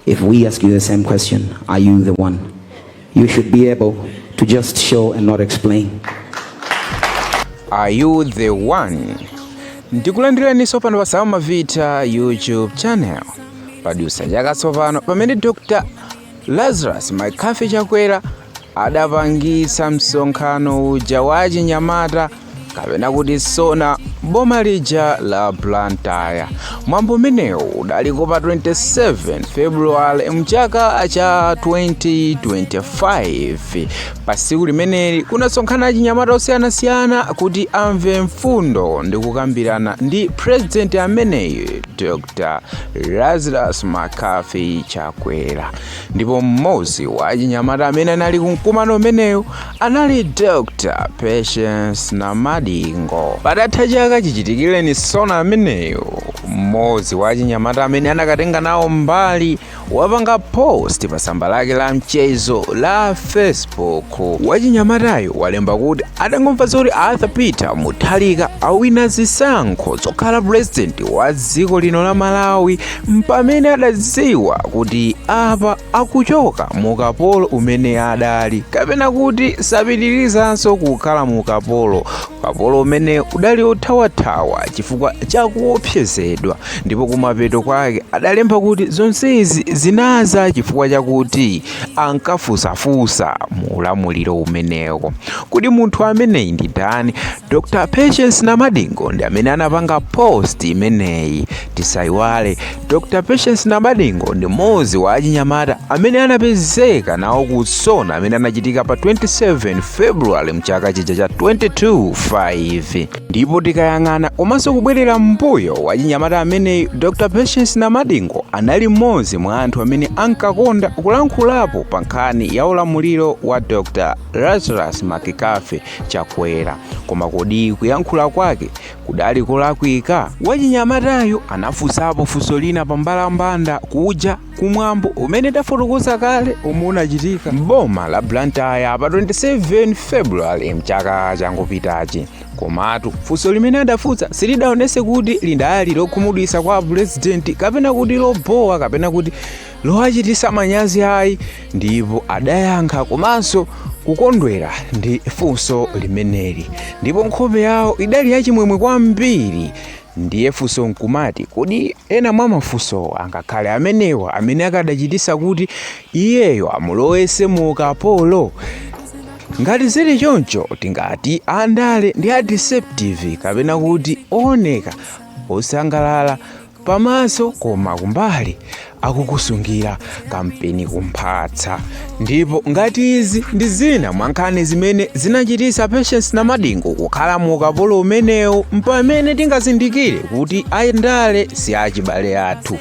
If we ask you the same question, "Are you the one?" you should be able to just show and not explain. Are you the one? Ndikulandiraniso pano pa Sam Mavita YouTube channel. Padutsa chaka tsopano pamene Dr Lazarus McCarthy Chakwera adapangitsa msonkhano uja wa chinyamata, kapena kuti SONA, boma lija la Blantyre. Mwambo umenewu udaliko pa 27 February mchaka cha 2025. Pa tsiku limeneli kunasonkhana achinyamata osiyanasiyana kuti amve mfundo ndi kukambirana ndi president ameneyu, Dr Lazarus McCarthy Chakwera. Ndipo mmodzi wa achinyamata amene anali kumkumano umenewu anali Dr Patience Namadingo. Patatha chaka chichitikireni SONA ameneyu, mmodzi wa achinyamata amene anakatenga nawo mbali wapanga post pa tsamba lake la mchezo la Facebook. Wachinyamatayo walemba kuti atangomva zoti Arthur Peter Mutharika awina zisankho zokhala president wa dziko lino la Malawi, mpamene adadziwa kuti apa akuchoka mu ukapolo umene adali, kapena kuti sapitirizanso kukhala mu ukapolo, ukapolo umene udali othawathawa chifukwa chakuopsezedwa. Ndipo kumapeto kwake adalemba kuti zonsezi zinaza chifukwa chakuti ankafusafusa mu ulamuliro umenewo. Kuti munthu ameneyi ndi ndani? Dr Patience Namadingo ndi amene anapanga post imeneyi. Tisayiwale, Dr Patience Namadingo ndi mmodzi wa achinyamata amene anapezeka nawo ku SONA amene anachitika pa 27 February mchaka chija cha 22/5. Ndipo tikayang'ana komanso kubwerera mbuyo, wachinyamata ameneyu Dr Patience Namadingo anali mmodzi mwa anthu amene ankakonda kulankhulapo pa nkhani ya ulamuliro wa Dr Lazarus McCarthy Chakwera. Koma kodi kuyankhula kwake kudali kolakwika? Wachinyamatayo anafunsapo funso lina pa mbalambanda kuja kumwambo umene tafotokoza kale, omwe unachitika m'boma la Blantyre pa 27 February mchaka changopitachi. Komatu funso limene adafunsa silidaonese kuti lidali lokhumudwitsa kwa purezidenti, kapena kuti lobowa, kapena kuti lowachitisa manyazi ayi. Ndipo adayankha komanso kukondwera ndi funso limeneli, ndipo nkhope yawo idali yachimwemwe kwambiri. Ndiye funso nkumati, kodi ena mwa mafunso angakhale amenewa amene akadachitisa kuti iyeyo amulowese mu ukapolo? Ngati zili choncho, tingati andale ndi a deceptive, kapena kuti ooneka osangalala pamaso koma kumbali akukusungira kampeni kumphatsa. Ndipo ngati izi ndi zina mwa nkhani zimene zinachitisa Patience Namadingo kukhala mu ukapolo umenewu, mpamene tingazindikire kuti andale si achibale athu.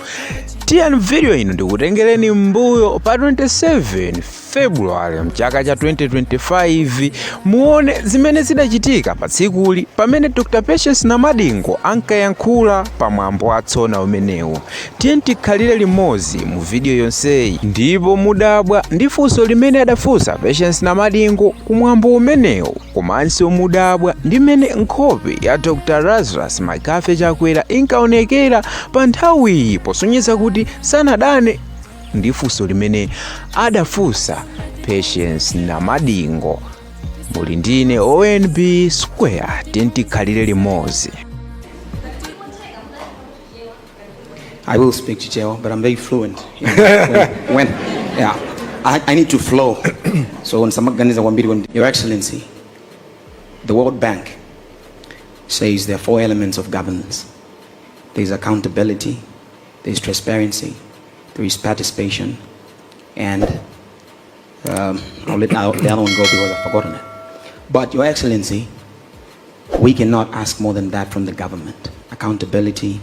Tiyeni video ino ndikutengereni mbuyo pa 27 February mchaka cha 2025, muone zimene zidachitika pa tsikuli pamene Dr Patience Namadingo ankayankhula pamwambo wa SONA umenewu. Tiye tikhalire limodzi mu video yonseyi, ndipo mudabwa ndi funso limene adafunsa Patience Namadingo kumwambo umenewu, komanso mudabwa ndi mmene nkhope ya Dr Lazarus McCarthy Chakwera inkaonekera pa nthawiyi, posonyeza kuti sanadane ndi funso limene adafunsa Patience Namadingo. Muli ndine ONB Square, tikhalire limodzi. I will speak Chichewa, but I'm very fluent. When, yeah, I need to flow. So nsamaganiza kwambiri Your Excellency, the World Bank says there are four elements of governance. There is accountability, there is transparency, there is participation, and I'll let the other one go because I've forgotten it. But Your Excellency, we cannot ask more than that from the government. Accountability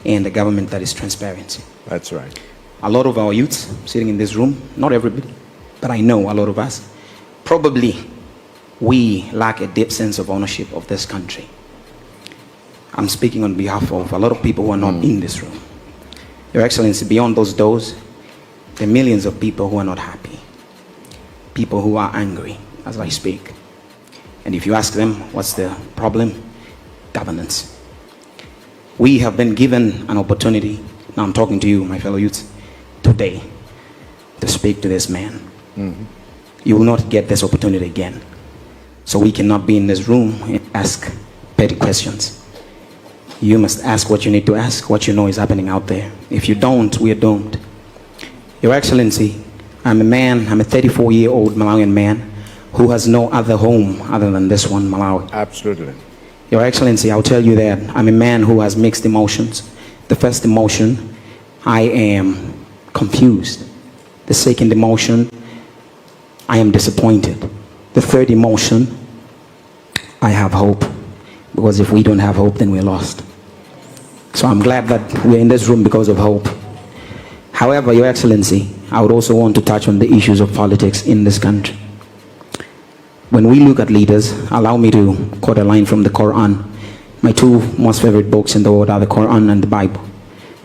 and a government that is transparent. That's right. A lot of our youths sitting in this room, not everybody, but I know a lot of us, probably we lack a deep sense of ownership of this country. I'm speaking on behalf of a lot of people who are not in this room. Your Excellency, beyond those doors, there are millions of people who are not happy, people who are angry as I speak. And if you ask them, what's the problem? Governance. We have been given an opportunity, now I'm talking to you, my fellow youths, today to speak to this man. You will not get this opportunity again. So we cannot be in this room and ask petty questions. You must ask what you need to ask, what you know is happening out there. If you don't, we are doomed. Your Excellency, I'm a man, I'm a 34-year-old Malawian man who has no other home other than this one, Malawi. Absolutely. Your Excellency, I'll tell you that I'm a man who has mixed emotions. The first emotion, I am confused. The second emotion, I am disappointed. The third emotion, I have hope. Because if we don't have hope, then we're lost. So I'm glad that we're in this room because of hope. However, Your Excellency, I would also want to touch on the issues of politics in this country. When we look at leaders, allow me to quote a line from the Quran. My two most favorite books in the world are the Quran and the Bible.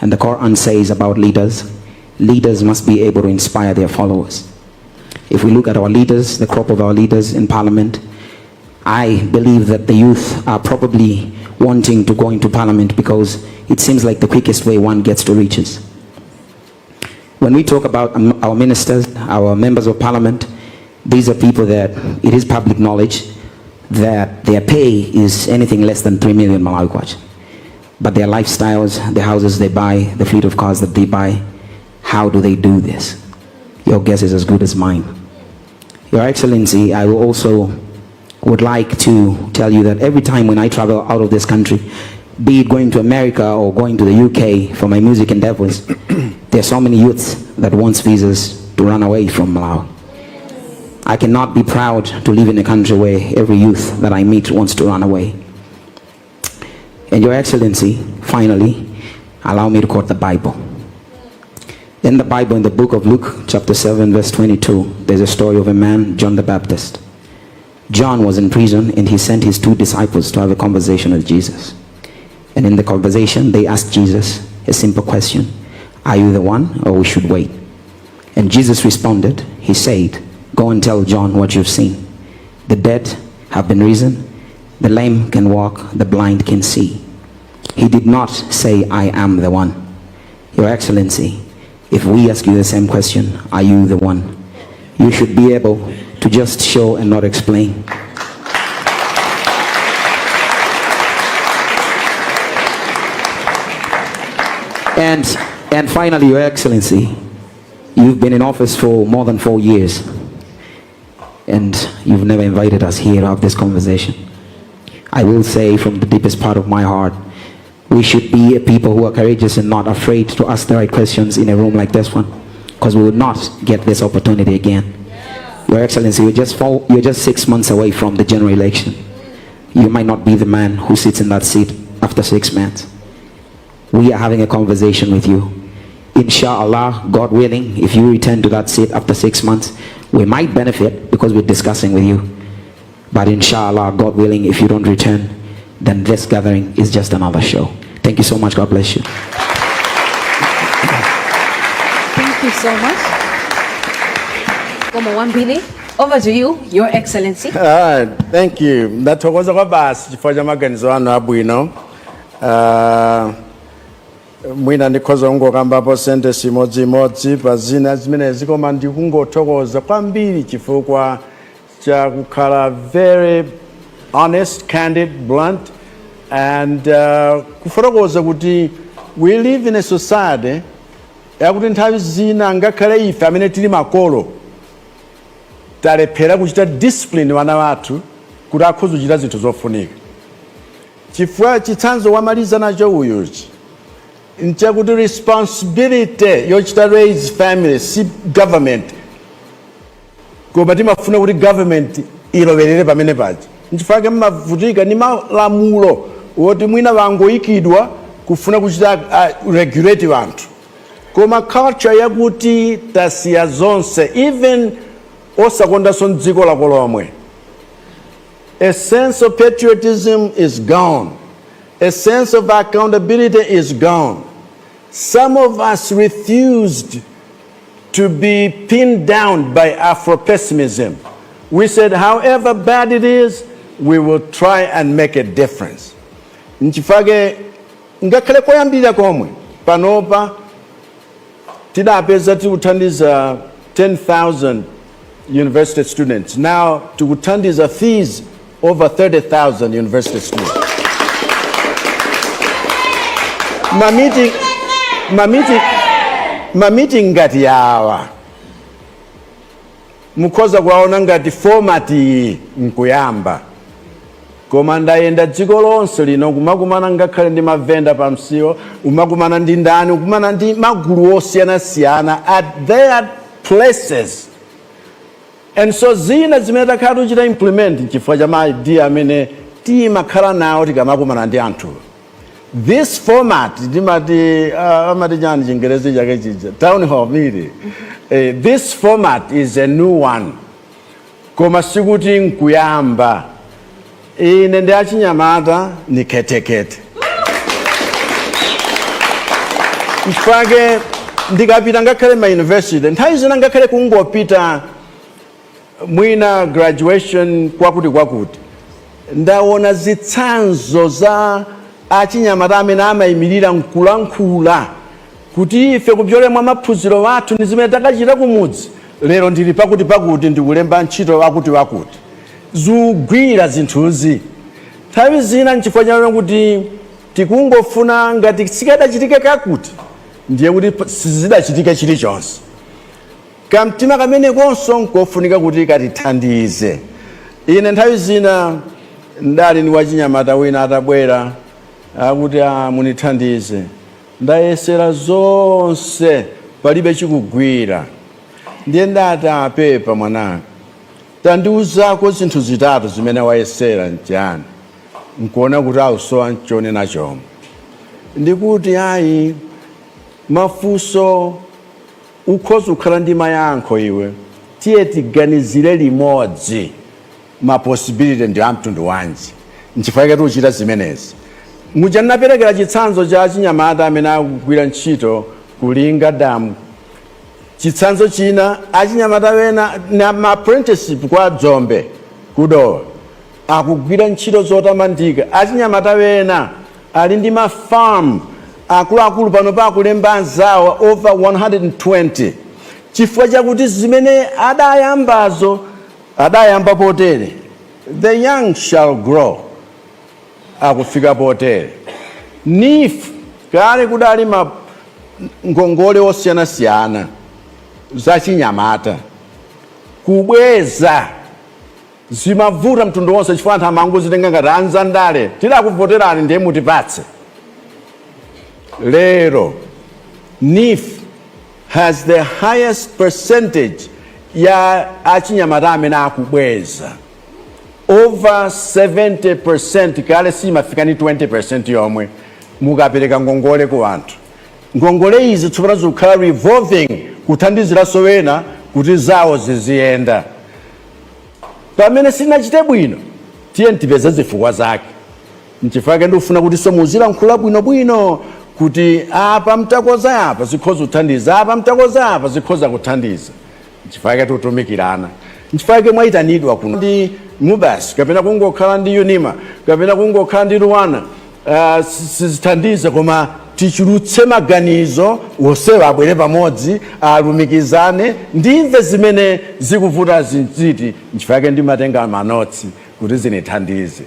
And the Quran says about leaders, leaders must be able to inspire their followers. If we look at our leaders, the crop of our leaders in parliament, I believe that the youth are probably wanting to go into parliament because it seems like the quickest way one gets to riches. When we talk about our ministers, our members of parliament, these are people that it is public knowledge that their pay is anything less than 3 million Malawi kwacha. But their lifestyles, the houses they buy, the fleet of cars that they buy, how do they do this? Your guess is as good as mine. Your Excellency, I will also would like to tell you that every time when I travel out of this country, be it going to America or going to the UK for my music endeavors, there are so many youths that wants visas to run away from Malawi. I cannot be proud to live in a country where every youth that I meet wants to run away. And Your Excellency, finally, allow me to quote the Bible. In the Bible, in the book of Luke, chapter 7, verse 22, there's a story of a man, John the Baptist. John was in prison and he sent his two disciples to have a conversation with Jesus. And in the conversation, they asked Jesus a simple question: "Are you the one, or we should wait?" And Jesus responded, he said, "Go and tell John what you've seen. The dead have been risen, the lame can walk, the blind can see." He did not say, "I am the one." Your Excellency, if we ask you the same question, "Are you the one?" you should be able to just show and not explain. And finally, Your Excellency, you've been in office for more than 4 years, and you've never invited us here to have this conversation. I will say from the deepest part of my heart, we should be a people who are courageous and not afraid to ask the right questions in a room like this one, because we will not get this opportunity again. Your Excellency, you're just 6 months away from the general election. You might not be the man who sits in that seat after 6 months. We are having a conversation with you. Inshallah, God willing, if you return to that seat after 6 months, we might benefit because we're discussing with you. But inshallah, God willing, if you don't return, then this gathering is just another show. Thank you so much. God bless you. Thank you so much. Zikomo kwambiri. Over to you, Your Excellency. Ah, thank you. Ndathokoza kwabasi chifukwa cha maganizo anu abwino. Ah, mwina ndikhoza kungokambapo sentence imodzimodzi pa zina zimenezi, koma ndikungothokoza kwambiri chifukwa cha kukhala very honest, candid, blunt and kufotokoza kuti we live in a society yakuti nthawi zina ngakhale ife amene tili makolo talephera kuchita discipline vana vathu kuti akhoza kuchita zinthu zofunika, chifukwa chitsanzo wamaliza nacho uyuchi nchakuti responsibility yochita raise family si government, koma timafuna kuti government ilowerere pamene paja. Nchifukwa mmavutika ndi malamulo woti mwina vangoyikidwa kufuna kuchita regulate vanthu, koma culture yakuti tasiya zonse, even osakondanso mdziko lako lomwe. A sense of patriotism is gone. A sense of accountability is gone. Some of us refused to be pinned down by Afro-pessimism. We said, however bad it is, we will try and make a difference. Nchifake ngakhale koyambirira komwe panopa Tidapeza tikuthandiza 10,000 university students. Now tikuthandiza fees over 30,000 university students. Ma meeting ngati yawa mukhoza kuwaona ngati format iyi nkuyamba, koma ndayenda dziko lonse lino kumakumana ngakhale ndi mavenda pamsiwo, umakumana ndi ndani, ukumana ndi magulu osiyanasiyana at their places. And so zina zimene takhala tuchita implement chifukwa cha ma idea amene timakhala nawo tikamakumana ndi anthu. This format timati amati chani Chingerezi chake chija, town hall meeting, this format is a new one, koma sikuti nkuyamba. Ine ndi achinyamata ni khetekhete. Nchifukwa ndikapita ngakhale ma university, nthawi zina ngakhale kungopita mwina graduation kwakuti kwakuti, ndaona zitsanzo za achinyamata amene amayimirira nkulankhula kuti ife kupyolera mwa maphunziro athu ndi zimene takachita kumudzi, lero ndili pakuti pakuti, ndikulemba ntchito wakuti wakuti. Zugwira zinthuzi nthawi zina nchifukwa chake kuti tikungofuna ngati sikadachitike kakuti, ndiye kuti sizidachitike chilichonse. Kamtima kamene konso nkofunika kuti katithandize. Ine nthawi zina ndali ndi wachinyamata wina atabwera akuti, "Ah, munithandize, ndayesera zonse, palibe chikugwira." Ndiye ndati, "Apepa mwananga, tandiuzako zinthu zitatu zimene wayesera nchani." Nkuona kuti awusowa nchonena chomwe. Ndikuti, "Ayi, mafunso ukhoza kukhala ndi mayankho iwe. Tiye tiganizire limodzi, ma possibility ndi amtundu wanji?" Nchifukwa chake tikuchita zimenezi. Muja ndinaperekera chitsanzo cha chinyamata amene akugwira ntchito kulinga damu. Chitsanzo china, achinyamata wena na ma apprenticeship kwa Dzombe kudowa akugwira ntchito zotamandika. Achinyamata wena ali ndi ma farm akuluakulu, pano pakulemba anzawo over 120, chifukwa chakuti zimene adayambazo adayamba potere. The young shall grow, akufika potere. NEEF, kale kudali ma ngongole osiyanasiyana zachinyamata, kubweza zimavuta mtundu wonse chifukwa anthu amangozitenga ngati anzandale, tidakuvoterani ndiye mutipatse. Lero NEEF has the highest percentage ya achinyamata amene akubweza, over 70%. Kale simafika ni 20% yomwe mukapereka ngongole ku anthu. Ngongole izi tsopano zikukhala revolving, kuthandiziranso wena kuti zawo ziziyenda. Pamene sinachite bwino, tiye tipeze zifukwa zake. Nchifukwa chake ndikufuna kuti so muzilankhula bwinobwino kuti apa mtakoza apa zikhoza kuthandiza, apa mtakoza apa zikhoza kuthandiza. Nchifukwa chake tikutumikirana, nchifukwa chake mwayitanidwa kuno. Ndi MUBAS kapena kungokhala ndi UNIMA kapena kungokhala ndi LUANAR sizithandiza, koma tichulutse maganizo, wonsewa abwere pamodzi, alumikizane, ndimve zimene zikuvuta zinziti. Nchifukwa chake ndimatenga ma notes kuti zinithandize.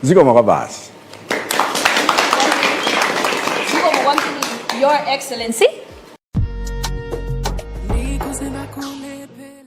Zikomo kwa basi. Zikomo kwambiri, Your Excellency. Ndikuze nakulepera.